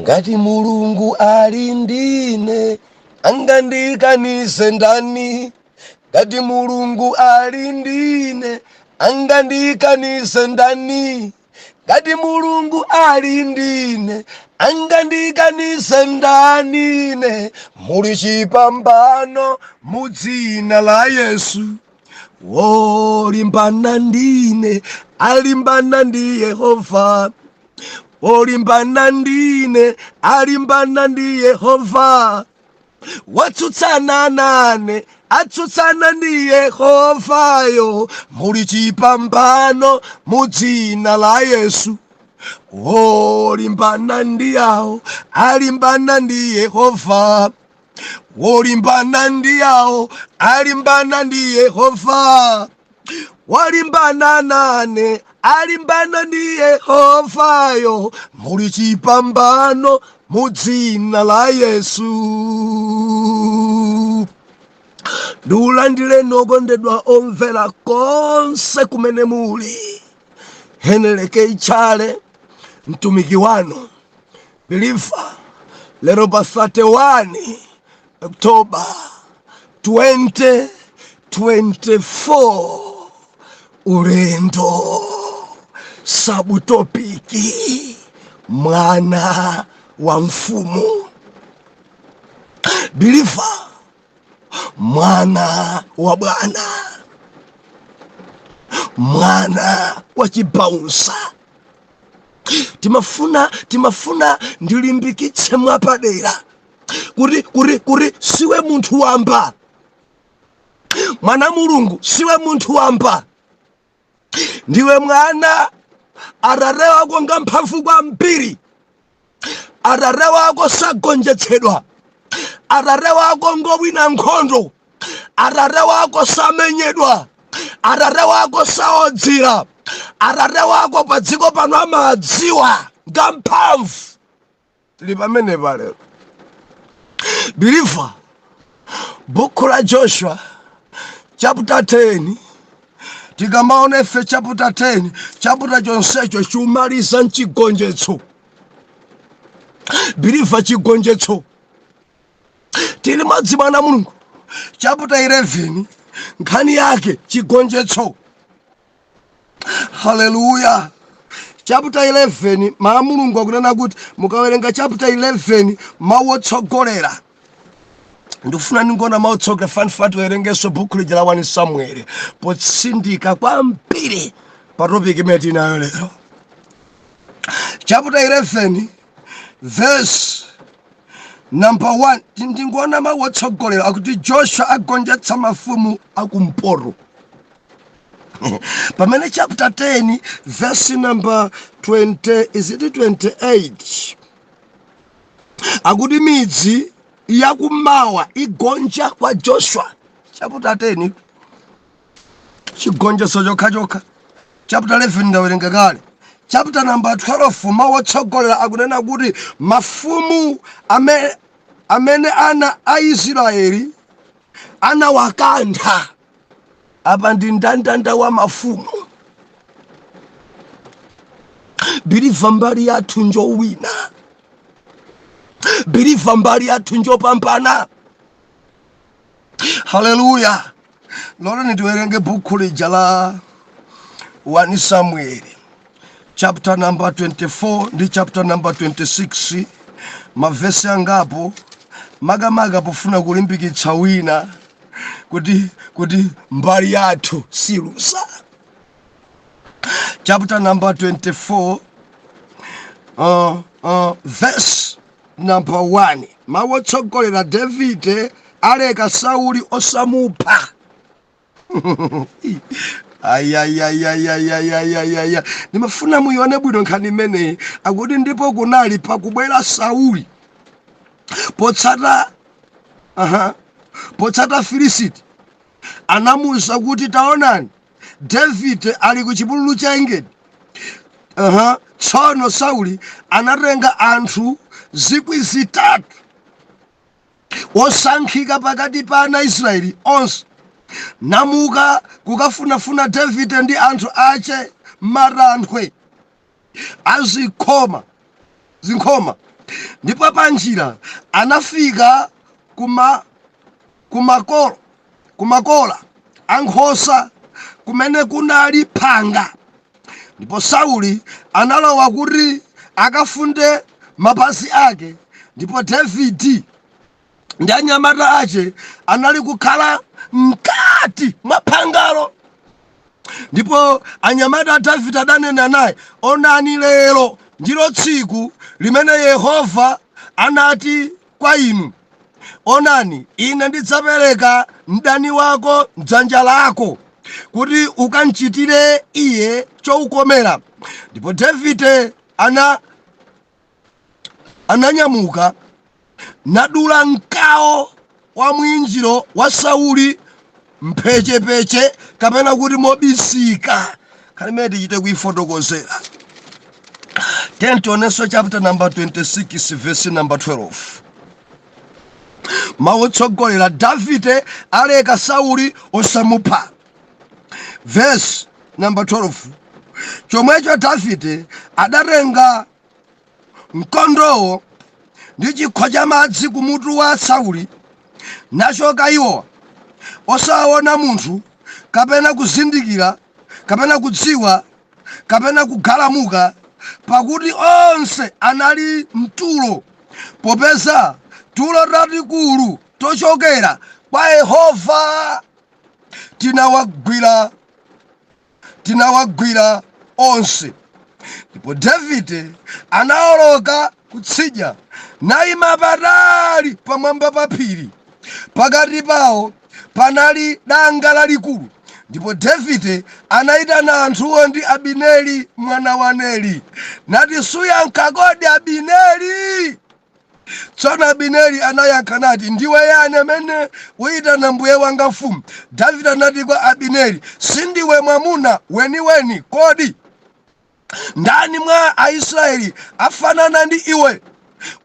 Ngati Mulungu ali ndine, angandikanise ndani? Ngati Mulungu ali ndine, angandikanise ndani? Ngati Mulungu ali ndine, angandikanise ndani ine? Muli chipambano mu dzina la Yesu. Wolimbana ndine alimbana ndi Yehova. Wolimbana ndine alimbana ndi Yehova. Watsutsana nane atsutsana ndi Yehovayo. Muli chipambano mu dzina la Yesu. Wolimbana ndi yawo alimbana ndi Yehova. Wolimbana ndi yawo alimbana ndi Yehova. Walimbana nane alimbana ndi Yehovayo. Muli chipambano mu dzina la Yesu. Ndiulandireni okondedwa omvera konse kumene muli. Henry K. Chale, mtumiki wanu believer, lero pa 31 October 2024, ulendo subtopic mwana wa mfumu. Believer, mwana wa bwana, mwana wa chibaunsa. Timafuna ndilimbikitse mwapadera kuti siwe munthu wamba. Mwana Mulungu, siwe munthu wamba, ndiwe mwana. Atate wako ngamphamvu kwambiri. Atate wako sagonjetsedwa. Atate wako ngowina nkhondo. Atate wako samenyedwa. Atate wako saodzera. Atate wako pa dziko pano amadziwa, ngamphamvu. Tili pamenepa lero, believer. Buku la Joshua chapter 10, tikamaona ife chapter 10, chapter chonsecho chumaliza mchigonjetso. Believer, chigonjetso tili madzi. Mwana Mulungu, chapter 11 nkhani yake chigonjetso. Haleluya! Chapter 11, mawu Mulungu akunena kuti, mukawerenga chapter 11, mawu otsogolera, ndikufuna ndingona mawu otsogolera fanifani. Tiwerengenso buku lija la 1 Samuel potsindika kwambiri pa topic imene tinayo lero. Chapter 11 verse number 1, ndingoona mawu otsogolera akuti Joshua agonjetsa mafumu akumpoto, pamene chapter 10 verse number 20, is it 28, akuti midzi yakumawa igonja kwa Joshua. Chapter 10, chigonjetso chokhachokha. Chapter 11 ndawerenga kale. Chapter number 12, mawu otsogolera akunena kuti mafumu amene ana a Israeli anawakantha. Apa ndi ndandanda wa mafumu. Believer, mbali yathu njowina. Believer, mbali yathu njopambana. Haleluya! Loleni tiwerenge buku lija la 1 Samuel chapter number 24 ndi chapter number 26, mavesi angapo, makamaka pofuna kulimbikitsa wina kuti mbali yathu silusa. Chapter number 24, verse number 1, mawu otsogolera: Davide aleka Sauli osamupha. Ayayayayayayayaya, ndimafuna muione bwino nkhani imeneyi. Akuti ndipo kunali pakubwera Sauli potsata Filisiti, anamuwuza kuti, "Taonani, Davide ali ku chipululu cha Engedi." Tsono Sauli anatenga anthu 3,000 osankhika pakati pa ana Israeli onse, namuka kukafunafuna Davide ndi anthu ache matanthwe azikhoma zinkhoma. Ndipo panjira anafika kumakola ankhosa kumene kunali phanga, ndipo Sauli analowa kuti akafunde mapazi ake, ndipo Davide ndi anyamata ache anali kukhala mkati mwa phangalo. Ndipo anyamata a Davide adanena naye, "Onani, lero ndilo tsiku limene Yehova anati kwa inu, 'Onani, ine ndidzapereka mdani wako mdzanja lako, kuti ukamchitire iye choukomera.'" Ndipo Davide ananyamuka nadula mkawo wa mwinjiro wa Sauli mphechepeche, kapena kuti mobisika. Khalimene tichite kuifotokozera. Tionenso chapter number 26, verse number 12, mawu otsogolera: Davide aleka Sauli osamupha. Verse number 12: Chomwecho Davide adatenga mkondowo ndi chikho cha madzi kumutu wa Sauli, nachoka iwowa osaona munthu, kapena kuzindikira, kapena kudziwa, kapena kugalamuka, pakuti onse anali mtulo, popeza tulo tatikulu tochokera kwa Yehova tinawagwira onse. Ndipo Davide anawoloka kutsidya, nayima patali pamwamba pa phiri. Pakati pawo panali danga lalikulu. Ndipo Davide anayitana anthuwo ndi Abineri mwana wa Neri, nati, "Suyankha kodi, Abineri?" Tsono Abineri anayankha nati, "Ndiwe yani amene uyitana mbuye wanga mfumu?" Davide anati kwa Abineri, "Sindiwe mwamuna weniweni kodi? Ndani mwa Aisraeli afanana ndi iwe?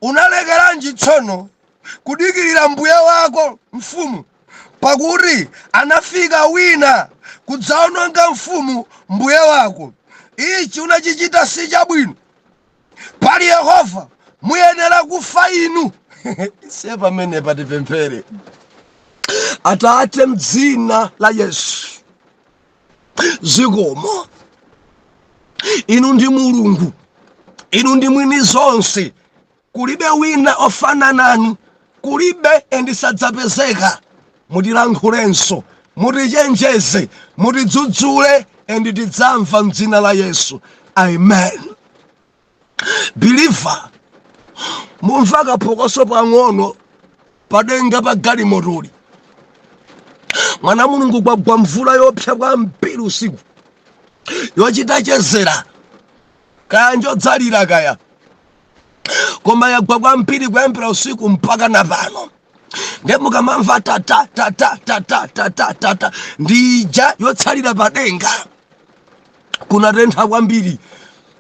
Unalekeranji tsono kudikirira mbuye wako mfumu? Pakuti anafika wina kudzaononga mfumu mbuye wako. Ichi unachichita si chabwino. Pali Yehova, muyenera kufa inu." Ise pamene patipemphere. Atate, mdzina la Yesu, zikomo. Inu ndi Mulungu, inu ndi mwini zonse. Kulibe wina ofana nanu, kulibe and sadzapezeka. Mutilankhulenso, mutichenjeze, mutidzudzule and tidzamva, mdzina la Yesu, amen. Believer, mumva kaphokoso pang'ono padenga pa galimotoli. Mwana Mulungu, kwagwa mvula yopsa kwambiri usiku, yochita chezera, kaya njodzalira kaya, koma yagwa kwambiri kuyambira usiku mpaka na pano. Nde mukamamva tata tata tata tata tata, ndija yotsalira padenga. Kunatentha kwambiri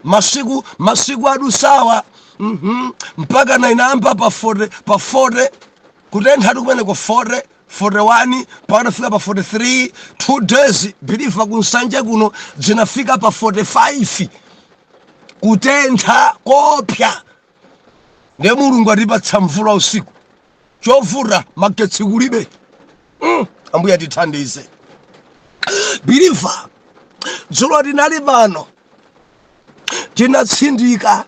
masiku adusawa, mpaka na inayamba pa 40, pa 40 kutentha kumene ku 40, 41, mpaka nafika pa 43. 2 days, believer, kuNsanje kuno zinafika pa 45, kutentha kopya. Ndiye Mulungu atipatsa mvula usiku. Chovuta, magetsi kulibe. Ambuye atithandize. Believer, dzulo tinali pano, tinatsindika.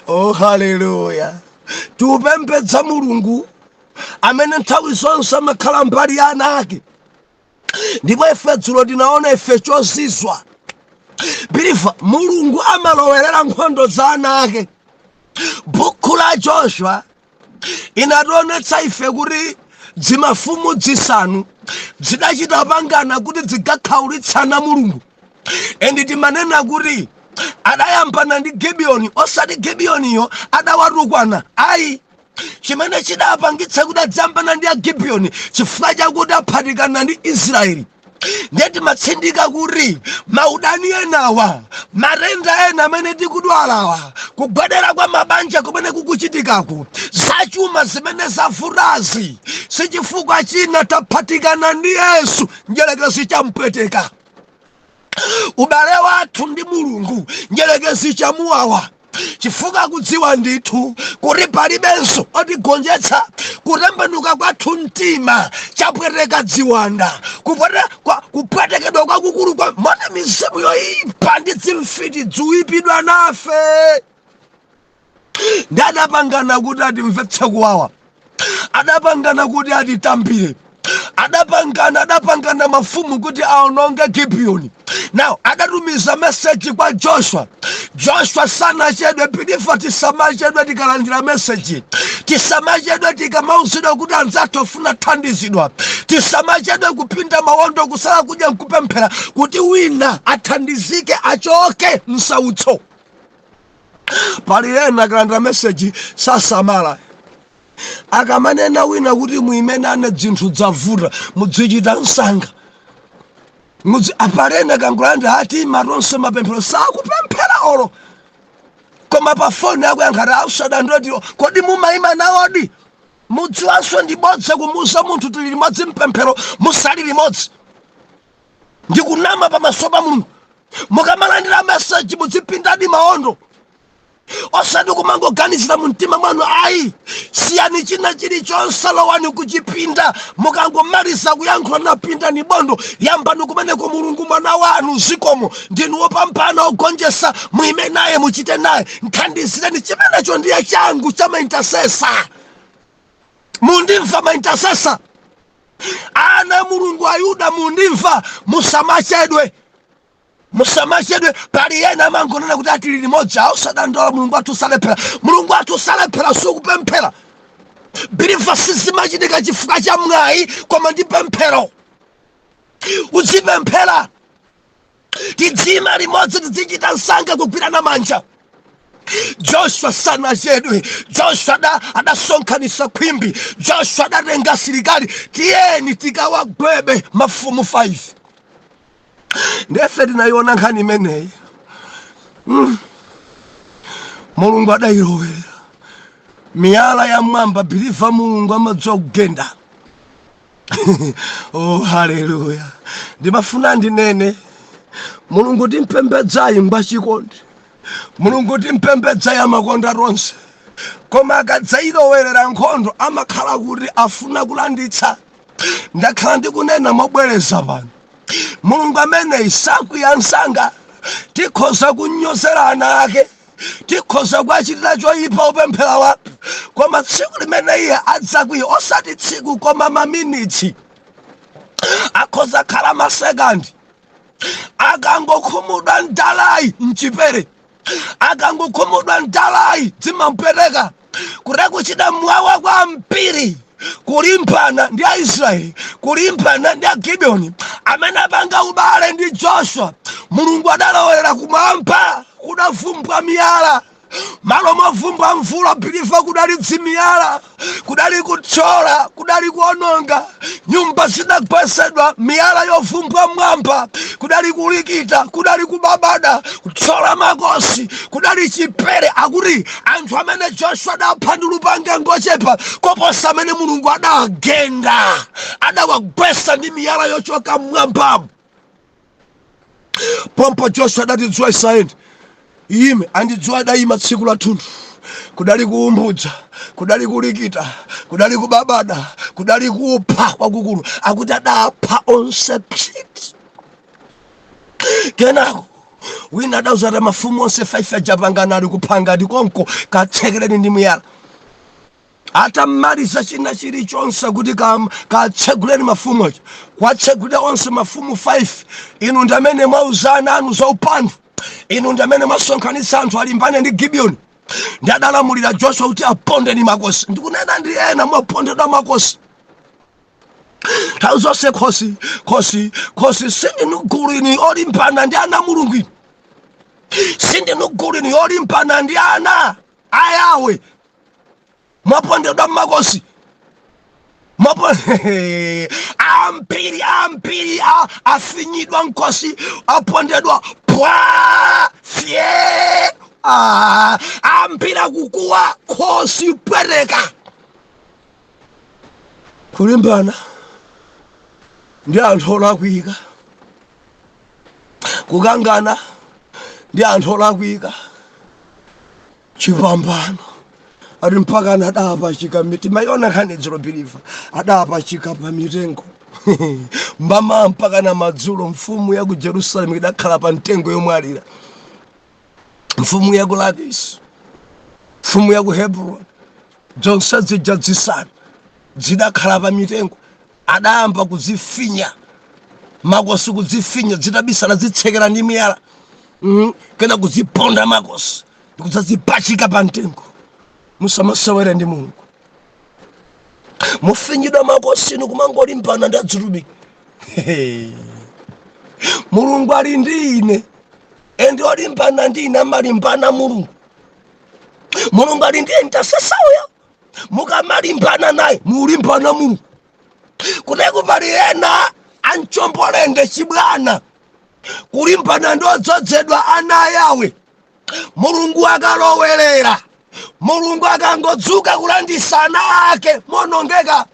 Oh, haleluya! Tiupembedza Mulungu amene nthawi zonse amakhala mbali ya ana ake. Ndipo ife dzulo tinaona ife chozizwa. Believer, Mulungu amalowerera nkhondo za ana ake. Bukhu la Joshua inationetsa ife kuti dzimafumu dzisanu zidachita pangana kuti dzigakhaulitsana Mulungu. And timanena kuti adayambana ndi Gibiyoni, osati Gibiyoniyo adawatukwana, ayi. Chimene chidapangitsa kuti adziyambana ndi Agibiyoni, chifukwa chakuti aphatikana ndi Israeli. Ndiye timatsindika kuti maudani enawa, matenda ena amene tikudwalawa, kugwedera kwa mabanja kumene kukuchitikaku, zachuma zimene zavutazi, si chifukwa china, taphatikana ndi Yesu. Njelekezi champweteka ubale wathu ndi Mulungu, njelekezi chamuwawa. Chifukwa akudziwa ndithu kuti palibenso otigonjetsa. Kutembenuka kwathu mtima chapweteka dziwanda, kupwetekedwa kwakukulu kwa moti mizimu yoyipa ndi dzimfiti dziuyipidwa nafe. Ndi adapangana kuti atimvetse kuwawa, adapangana kuti atitambire, adapangana mafumu kuti aononge Gibiyoni. Now adatumiza meseji kwa Joshua. Joshua sanachedwe. Believer, tisamachedwe tikalandira meseji, tisamachedwe tikamauzidwa kuti anzathu afuna thandizidwa, tisamachedwe kupinda mawondo, kusala kudya nkupemphera kuti wina athandizike, achoke msautso. Pali ena akalandira meseji sasamala. Akamanena wina kuti muimene ane dzinthu dzavuta, mudzichita msanga. Apali ena akangolandira ati matonse mapemphero sakupemphera olo, koma pa foni akuyankha ati ausadandoti. Kodi mumayima nawodi? Mudziwanso ndi bodza kumuuza munthu tili limodzi mpemphero musali limodzi, ndikunama pamaso pa Mulungu. Mukamalandira meseji mudzipindadi maondo, osati kumangoganizira mu mtima mwanu ayi. Siyani china chilichonse, lowani kuchipinda. Mukangomaliza kuyankhula napindani bondo, yambani kumeneko: "Mulungu, mwana wanu, zikomo, ndinu wopambana, ogonjesa. Muime naye, muchite naye, nthandizireni." Chimenecho ndiye changu cha maintercessor. Mundimva, maintercessor, ana Mulungu, Ayuda, mundimva? Musamachedwe, musamachedwe. Pali ena amangonena kuti atili limodzi, ausadandaula, Mulungu athu salephera, Mulungu athu salephera. Sukupemphera, believer, sizimachitika chifukwa cha mwayi, koma ndi pemphero. Uzipemphera, tidzima limodzi, tidzichita msanga kugwirana manja. Joshua sanachedwe. Joshua adasonkhanitsa khwimbi. Joshua adatenga asilikali, tiyeni tikawagwebe mafumu 5. Ndefe tinayiona nkhani imeneyi. Mulungu adayilowera miyala ya mwamba. Believer, Mulungu amadziwa kugenda. Oh, haleluya! Ndimafuna ndinene, Mulungu timpembedzayi ngwachikondi. Mulungu timpembedzayi amakonda tonse, koma akadzayilowerera nkhondo amakhala kuti afuna kulanditsa. Ndakhala ndikunena mobwereza pano, Mulungu ameneyi sakwiya msanga. Tikhoza kunyozera ana ake, tikhoza kuachitira choyipa opemphera wathu, koma tsiku limene iye adzakwiya, osati tsiku koma maminitsi, akhoza khala masekandi, akangokhumudwa mdalayi mchipere, akangokhumudwa mdalayi dzimampereka kuti kuchita mwawa kwa mpiri kulimbana ndi Aisraeli, kulimbana ndi Agibiyoni amene apanga ubale ndi Joshua. Mulungu adalowerera kumwamba, kudavumbwa miyala malo movumbwa mvula. Believer, kudali dzimiyala, kudali kuthyola, kudali kuononga, nyumba zinagwesedwa, miyala yovumbwa mwamba, kudali kulikita, kudali kubabada, kuthyola makosi, kudali chipere. Akuti anthu amene Joshua adapha ndi lupanga ngochepa koposa amene Mulungu adagenda, adawagwesa ndi miyala yochoka mmwambamo. Pompo Joshua adati, "Dzuwa isayende, iyime." Andi dzuwa adayima tsiku la thunthu. Kudali kuumbudza, kudali kulikita, kudali kubabada, kudali kupha kwakukulu. Akuti adapha onse psiti. Kenako wina adauza ati mafumu onse 5 ajapangana ali kuphanga ati konko, katsekereni ndi miyala. Atamaliza china chilichonse kuti katseguleni mafumu aja, kwatsegulira onse mafumu 5. Inu ndi amene mwauzana anu za upandu, inu ndi amene mwasonkhanitsa anthu alimbane ndi Gibiyoni. Ndi adalamulira Joshua kuti apondeni makosi. Ndikunena ndi ena mwapondedwa makosi nthawi zonse, khosi, khosi, khosi. Sindinu gulu ini olimbana ndi ana Mulungu inu, sindinu gulu ini olimbana ndi ana ayawe. Mwapondedwa mmakosi, mwapo ambiri ambiri afinyidwa mkosi, apondedwa pwa fye. Ah, ambiri akukuwa, khosi pwereka. Kulimbana ndi anthu olakwika, kukangana ndi anthu olakwika. Chipambano ati mpaka adapachika miti. Maiona nkhani dzulo, believer, adapachika pa mitengo mbama mpaka na madzulo. Mfumu ya ku Jerusalem idakhala pa mtengo yomwalira, mfumu ya ku Lakisi, mfumu ya ku Hebron, zonse zija zisanu zidakhala pa mitengo. Adayamba kuzifinya makosi, kuzifinya zitabisala, zitsekera ndi miyala, kena kuziponda makosi ndikudzazipachika pa mtengo. Musamasewere ndi Mulungu. Mufinyidwa makosi inu kumangolimbana ndi adzitumiki. Mulungu ali ndi ine, and olimbana ndi ine amalimbana Mulungu. Mulungu ali ndi intercessor uyo. Mukamalimbana naye, mulimbana Mulungu. Kuteku pali ena anchombolende chibwana kulimbana ndi odzozedwa ana ayawe. Mulungu akalowerera, Mulungu akangodzuka kulandisa ana ake, monongeka,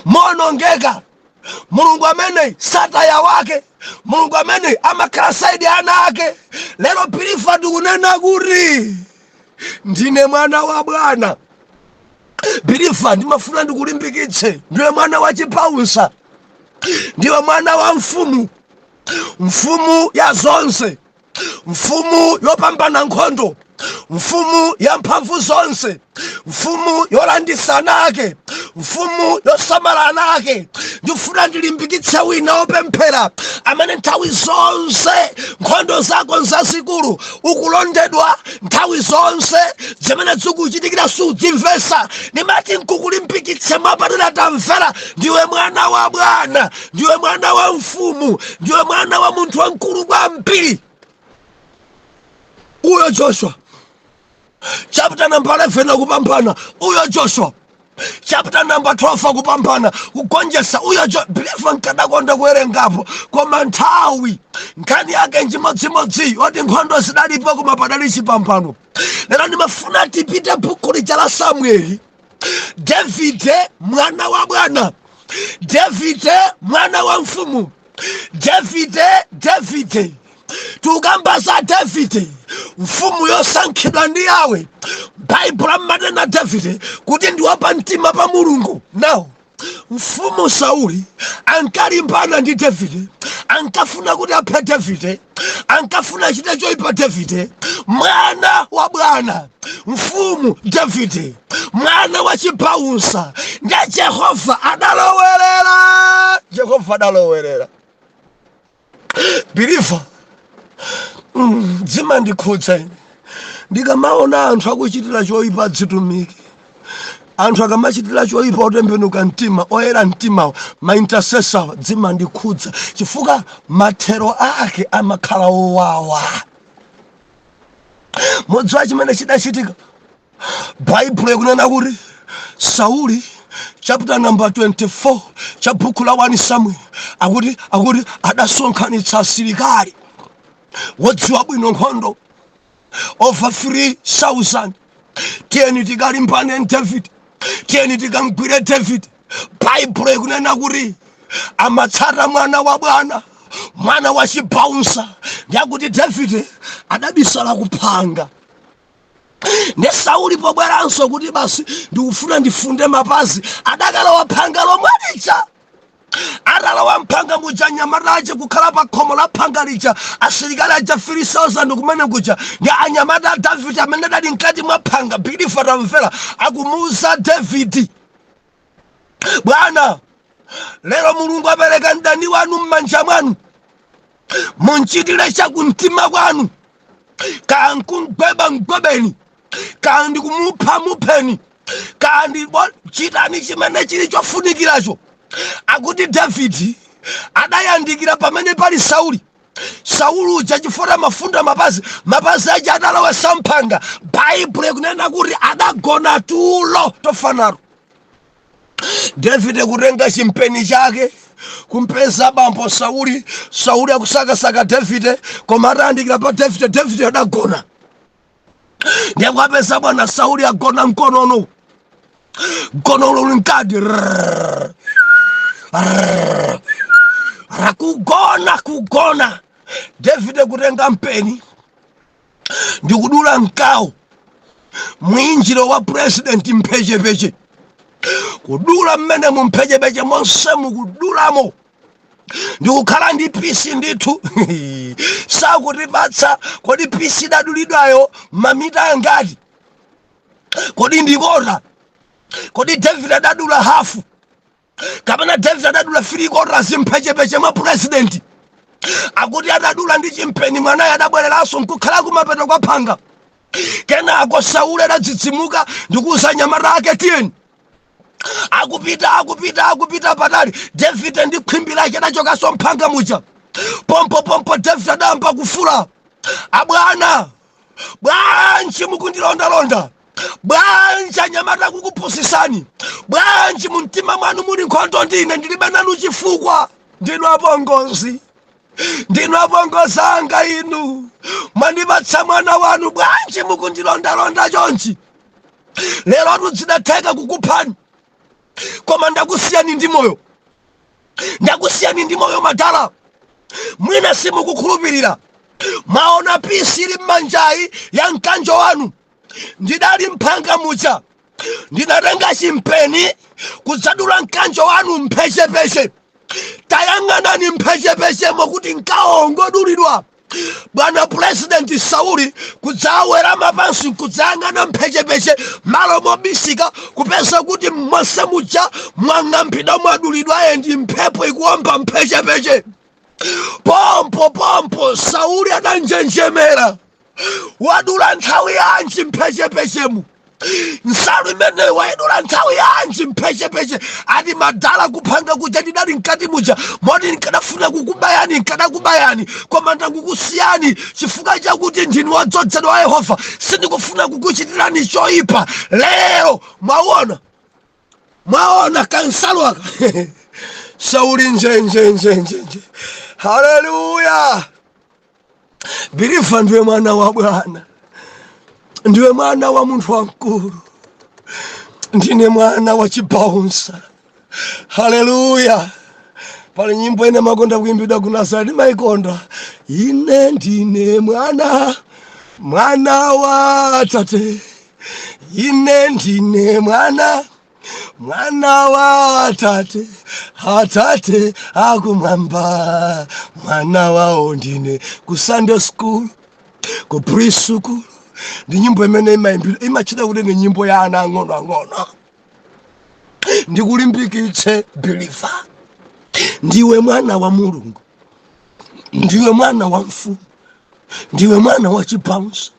monongeka. Mulungu amene sataya wake, Mulungu amene amakhala side ana ake. Lero, believer, ndikunena kuti ndine mwana wa bwana. Believer, ndimafuna ndikulimbikitse. Ndiwe mwana wa chibouncer, ndiwe mwana wa mfumu, mfumu ya zonse, mfumu yopambana nkhondo, mfumu ya mphamvu zonse, mfumu yolandisa ana ake, mfumu yosamala ana ake. Ndifuna ndilimbikitse wina wopemphera amene nthawi zonse nkhondo zako nzazikulu, ukulondedwa nthawi zonse, zimene zikuchitikira sudzimvesa. Ndimati nkukulimbikitse mwapadera. Tamvera, ndiwe mwana wa bwana, ndiwe mwana wa mfumu, ndiwe mwana wa munthu wamkulu kwambiri. Uyo Joshua, chapter number 11, akupambana. Uyo Joshua, chapter number 12, akupambana kugonjetsa. Uyo believer, nkadakonda kuwerengapo, koma nthawi. Nkhani yake njimodzimodzi yoti nkhondo zidalipo, koma padali chipambano. Lero ndimafuna tipite buku lija la Samueli. Davide mwana wa bwana, Davide mwana wa mfumu, Davide, Davide, tikukamba za Davide, mfumu yosankhidwa ndi Yawe. Baibulo amanena Davide kuti ndi wapamtima pa Mulungu. Now, mfumu Sauli ankalimbana ndi Davide, ankafuna kuti aphe Davide, ankafuna achite choyipa Davide, mwana wa bwana, mfumu Davide, mwana wa chibouncer. Ndi Jehova adalowerera, Jehova adalowerera. Believer, zimandikhudza ine ndikamaona anthu akuchitira choyipa adzitumiki. Anthu akamachitira choyipa otembenuka mtima, oyera mtimawa, maintercessor, zimandikhudza chifukwa mathero ake amakhala owawa. Mudziwa chimene chidachitika? Baibulo ikunena kuti Sauli, chapter number 24 cha buku la 1 Samuel, akuti adasonkhanitsa asilikali wodziwa bwino nkhondo over 3000. "Tiyeni tikalimbane David, tiyeni tikamgwire David." Baibulo ikunena kuti amatsata mwana wa bwana, mwana wa chibouncer. Ndiyakuti Davide adabisala kuphanga. Ndi Sauli pobweranso kuti basi ndikufuna ndifunde mapazi, adakalowa phanga lomwe lija. Atalowa mphanga muja, anyamata aja kukhala pa khomo la phanga lija, asilikali aja 3000 kumene kuja ndi anyamata a Davide amene adali mkati mwa phanga. Believer, tamvera, akumuuza Davidi, "Bwana, lero Mulungu apereka mdani wanu m'manja mwanu, munchitire chakumtima kwanu. Kankumgweba mgwebeni, kandi kumupha mupheni, kandi chitani chimene chili chofunikiracho." Akuti Davidi adayandikira pamene pali Sauli. Sauli uja chifukwa mafunda mapazi, mapazi aja adalowa samphanga. Baibulo ikunena kuti adagona tulo tofanaro. Davide kutenga chimpeni chake kumpeza bambo Sauli. Sauli akusakasaka Davide, koma atayandikira pa Davide, Davide adagona. Ndiye kwapeza bwana Sauli agona mkonono, mkonono uli mkati. Rrrr, rrrr, rakugona kugona. Davide kutenga mpeni ndikudula mkawo. Mwinjiro wa president mphechepeche, kudula mmene mumphechepeche monsemu, kudulamo ndikukhala ndi piece ndithu. Sakutipatsa. Kodi piece idadulidwayo mamita angati? Kodi ndi quarter? Kodi David adadula half kapena David adadula three quarters mphechepeche mwa president? Akuti adadula ndi chimpeni, mwanayo adabwereranso nkukhala kumapeto kwa phanga. Kenako Sauli adadzidzimuka ndikuuza anyamata ake, "Tiyeni." Akupita, akupita, akupita patali, David ndi khwimbi lake adachokanso mphanga muja. Pompo pompo David adayamba kufula, "Abwana, bwanji mukundilondalonda? Bwanji anyamata kukupusisani? Bwanji mumtima mwanu muli nkhondo ndine? Ndilibe nanu chifukwa. Ndinu apongozi, ndinu apongozi anga inu. Mwandipatsa mwana wanu. Bwanji mukundilondalonda chonchi? Lero tuzidatheka kukuphani, koma ndakusiyani ndi moyo, ndakusiyani ndi moyo. Madala, mwina simukukhulupirira. Mwaona piece ili m'manjayi ya mkanjo wanu? Ndidali mphanga muja, ndinatenga chimpeni kudzadula mkanjo wanu mphechepeche. Tayang'anani mphechepechemo kuti nkaongodulidwa." Bwana President Sauli kudzawerama pansi kudzayang'ana mphechepeche malo mobisika, kupeza kuti monse muja mwang'ambidwa, mwadulidwa, ndi mphepo ikuwomba mphechepeche. Pompo pompo Sauli adanjenjemera, "Wadula nthawi yanji mphechepechemu? Nsalu imeneyi waidula nthawi yanji mphechepeche?" Ati, "Madala, kuphanga kuja ndidali mkati muja, moti nkadafuna kukubayani nkadakubayani, koma ndakukusiyani chifukwa chakuti ndinu wodzozedwa wa Yehova. Sindikufuna kukuchitirani choyipa. Lero mwaona, mwaona kansalu aka." Sauli njenjenjenjenje. Haleluya! Believer, ndiwe mwana wa bwana, ndiwe mwana wa munthu wamkulu. Ndine mwana wa chibouncer. Haleluya! Pali nyimbo ine makonda kuimbidwa ku Nazareti, maikonda: "Ine ndine mwana, mwana wa tate. Ine ndine mwana, mwana wa tate, atate akumwamba. Mwana wawo ndine." Ku Sunday school, ku preschool, ndi nyimbo imene imayimbidwa, imachita kuti ni nyimbo ya ana ang'ono ang'ono. Ndikulimbikitse believer, ndiwe mwana wa Mulungu, ndiwe mwana wa mfumu, ndiwe mwana wa chibouncer.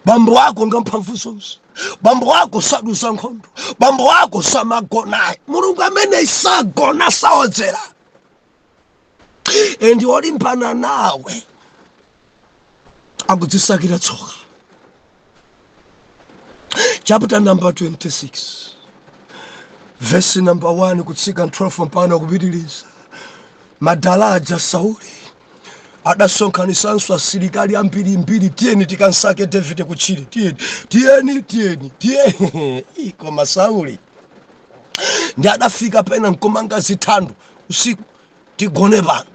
Bambo wako nga mphamvu zonse, bambo wako sadusa nkhondo, bambo wako samagonayi. Mulungu amene sagona, saodzera, and olimbana nawe akudzisakira tsoka. Chapter number 26, verse number 1 kutsika 12 mpaka kupitiliza. Madalaja Sauli adasonkhanitsanso asilikali ambirimbiri: "Tiyeni tikansake Davide kutchire, tiyeni, tiyeni, tiyeni, tiyeni." Koma Sauli ndi adafika pena nkumanga zithando usiku: "Tigone pano,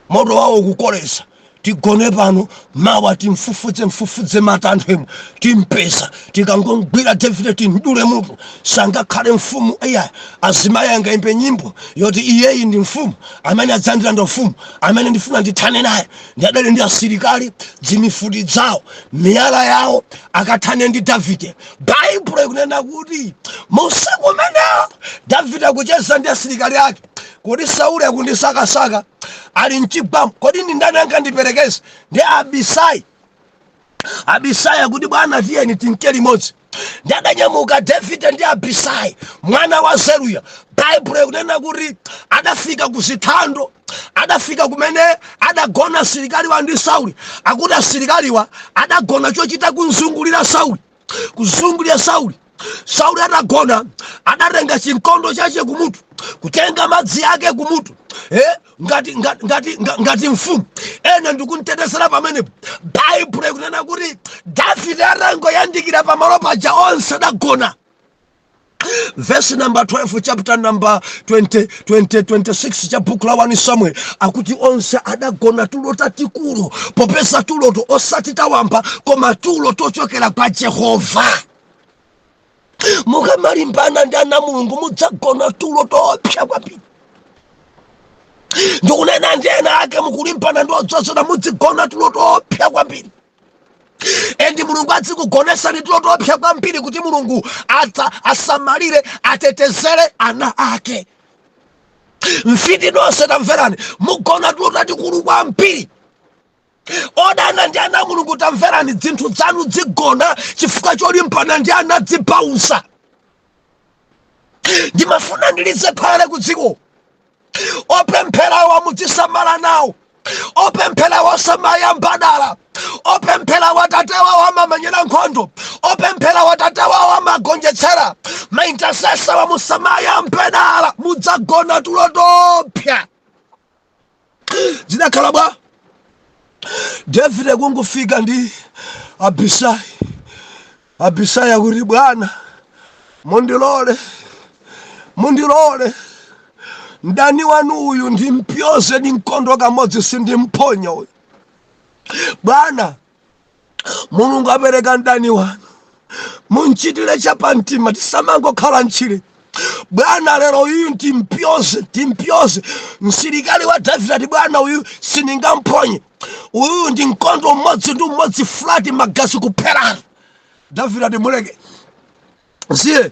moto wawo kukoleza, tigone pano, mawa timfufudze mfufudze matanthwemo, timpeza. Tikangogwira Davide timdule mutu, sangakhale mfumu." Iya, azimayi angaimbe nyimbo yoti iyeyi ndi mfumu, amene adzandilanda ufumu, amene ndifuna ndithane naye. Ndi adali ndi asilikali, dzimifuti dzawo, miyala yawo, akathane ndi Davide. Baibulo ikunena kuti musiku umenewo Davide akucheza ndi asilikali ake kuti, "Sauli akundisakasaka, ali mchigwamo. Kodi ndi ndani angandiperekeze?" Ndi Abisai. Abisai akuti, "Bwana, tiyeni tinke limodzi." Ndi adanyamuka Davide ndi Abisai mwana wa Zeruya. Baibulo ikunena kuti adafika ku zithando, adafika kumene adagona asilikaliwa ndi Sauli. Akuti asilikaliwa adagona chochita kunzungulira Sauli, kuzungulira Sauli. Sauli atagona, adatenga chinkondo chache kumutu, kutenga madzi ake kumutu, ngati, ngati, ngati, ngati mfumu ena ndikumtetezera pamenepo. Baibulo ikunena kuti Davide atangoyandikira pamalo paja, onse adagona. Verse number 12, chapter number 20, 20, 26 cha buku la 1 Samuel, akuti onse adagona tulo tatikulu, popeza tuloto osati tawamba, koma tulo tochokera kwa Jehova. Mukamalimbana ndi ana Mulungu mudzagona tulo toopsa kwambiri. Ndikunena ndi ena ake, mukulimbana ndi odzozedwa, mudzigona tulo toopsa kwambiri. And Mulungu adzikugonesani tulo toopsa kwambiri kuti Mulungu adza asamalire, atetezere ana ake. Mfiti nonse tamverani, mugona tulo tatikulu kwambiri. Odana ndi ana Mulungu tamverani, dzinthu dzanu dzigona chifukwa cholimbana ndi ana dzibausa. Ndimafuna ndilize phale ku dziko. Opempherawa mudzisamala nawo, opempherawa osamayambadala, opempherawa tatewawo amamenyera nkhondo, opempherawa tatewawo amagonjetsera. Ma intercessor wa musamayambedala, mudzagona tulo topsa. Zidakhala bwa Davide kungofika ndi Abisai. Abisai akuti, "Bwana, mundilole, mundilole mdani wanu uyu ndimpyoze ndi mkondo kamodzi, sindimponya uyu. Bwana, Mulungu apereka mdani wanu, munchitire chapamtima, tisamangokhala ntchire. Bwana, lero uyu timpyoze, timpyoze." Msilikali wa Davide ati, "Bwana, uyu sindingamponye, uyu ndi mkondo umodzi ndi umodzi flat, magazi kupherana." Davide ati, "Muleke, nsiye,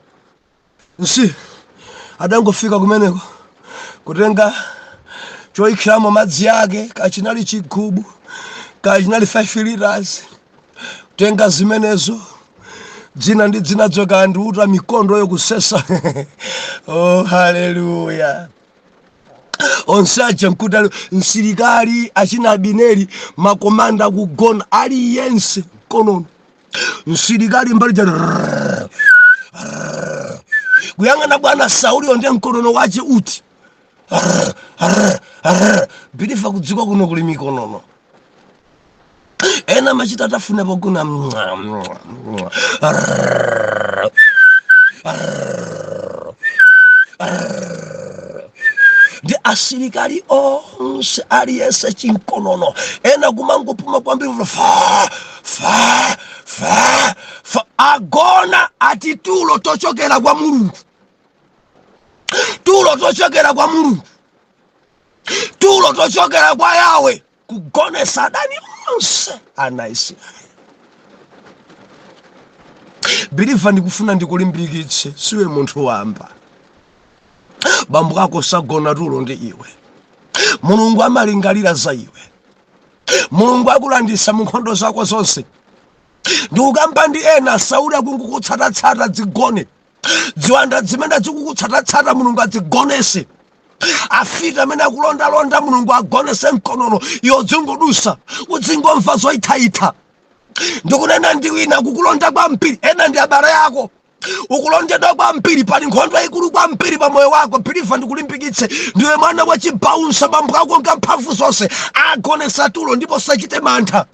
nsiye." Adangofika kumeneko kutenga choyikhiramo madzi ake, kachinali chigubu, kachinali 5 liters, kutenga zimenezo, dzina ndi dzina dzoka ndiuta mikondo yokusesa. Oh, haleluya! Onse aja nkuti ali msilikali achina Abineri, makomanda kugona, aliyense mkonono, msilikali mbali ja kuyang'ana bwana Sauli onde mkonono wache uti bilifa. Kudziko kuno kuli mikonono, ena machita atafuna pogona ndi asilikali onse, aliyense chinkonono, ena kumangopuma kwambiri, fa fa fa fa, agona. Ati tulo tochokera kwa Mulungu, tulo tochokera kwa Mulungu, tulo tochokera kwa Yawe, kugonesa adani onse ana Israeli. Believer, ndikufuna ndikulimbikitse, siwe munthu wamba. Bambo ako sagona tulo ndi iwe. Mulungu amalingalira za iwe. Mulungu akulandisa mu nkhondo zako zonse. Ndikukamba ndi ena, Sauli akungukutsatatsata, dzigone. Ziwanda zimene zikukutsatatsata, Mulungu adzigonese. Afiti amene akulondalonda, Mulungu agonese mkonono, iwo dzingodusa, udzingomva zoyithaitha. Ndikunena ndi wina kukulonda kwambiri, ena ndi abale ako, ukulondedwa kwambiri, pali nkhondo yayikulu kwambiri pa moyo wako. Believer, ndikulimbikitse, ndiwe mwana wa chibaunsa. Bambo ako nga mphamvu zonse, agonesa tulo, ndipo sachite mantha.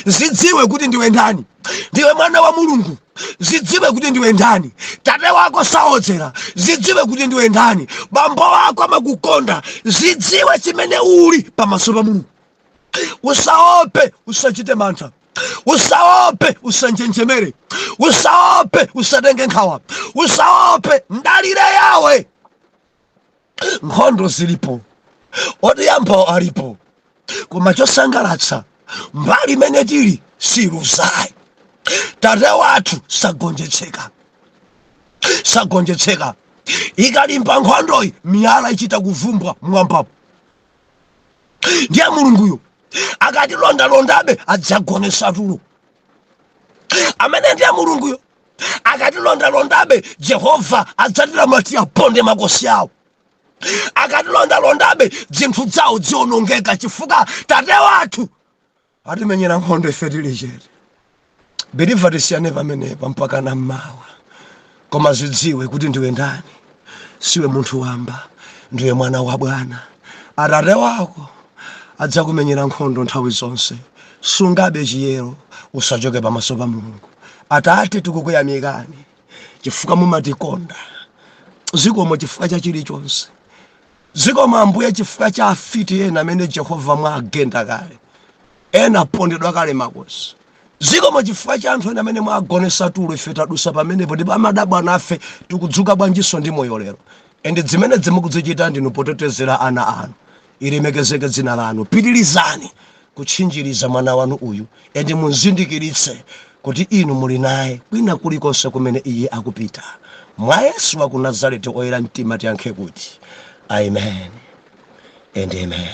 Zidziwe kuti ndiwe ndani, ndiwe mwana wa Mulungu. Zidziwe kuti ndiwe ndani, tate wako saodzera. Zidziwe kuti ndiwe ndani, bambo wako amakukonda. Zidziwe chimene uli pamaso pa Mulungu. Usaope, usachite mantha, usaope, usanjenjemere, usaope, usatenge nkhawa, usaope, ndalire Yawe. Nkhondo zilipo, otiyambawo alipo, koma chosangalatsa, mbali imene tili siluzayi. Tate wathu sagonjetseka, sagonjetseka. Ikalimba nkhondoyi, miyala ichita kuvumbwa mwambapo. Ndiye Mulunguyo akatilondalondabe adzagonesa tulo amene. Ndiye Mulunguyo akatilondalondabe, Jehova adzatilamula tiyaponde makosi awo. Akatilondalondabe, zinthu zawo zionongeka, chifukwa tate wathu atimenyera nkhondo ife tili chete. Believer, tisiyane pamenepa mpaka na mmawa, koma zidziwe kuti ndiwe ndani. Siwe munthu wamba, ndiwe mwana wa bwana. Atate wako adzakumenyera nkhondo nthawi zonse. Sungabe chiyero, usachoke pamaso pa Mulungu. Atate, tikukuyamikani chifukwa mumatikonda. Zikomo chifukwa cha chilichonse. Zikomo Ambuye chifukwa cha afiti ena amene Jehova mwagenda kale, ena apondedwa kale makosi. Zikomo chifukwa cha anthu ena amene mwagonesa tulo, ife tadusa pamenepo ndipo amadabwa nafe tikudzuka bwanjiso ndi moyo lero. And zimene zimukuzichita ndinu potetezera ana anu, ilemekezeke dzina lanu. Pitirizani kutchinjiriza mwana wanu uyu and muzindikiritse kuti inu muli naye kwina kulikonse kumene iye akupita. Mwa Yesu wa ku Nazareti oyera mtima tiyankhe kuti amen and amen.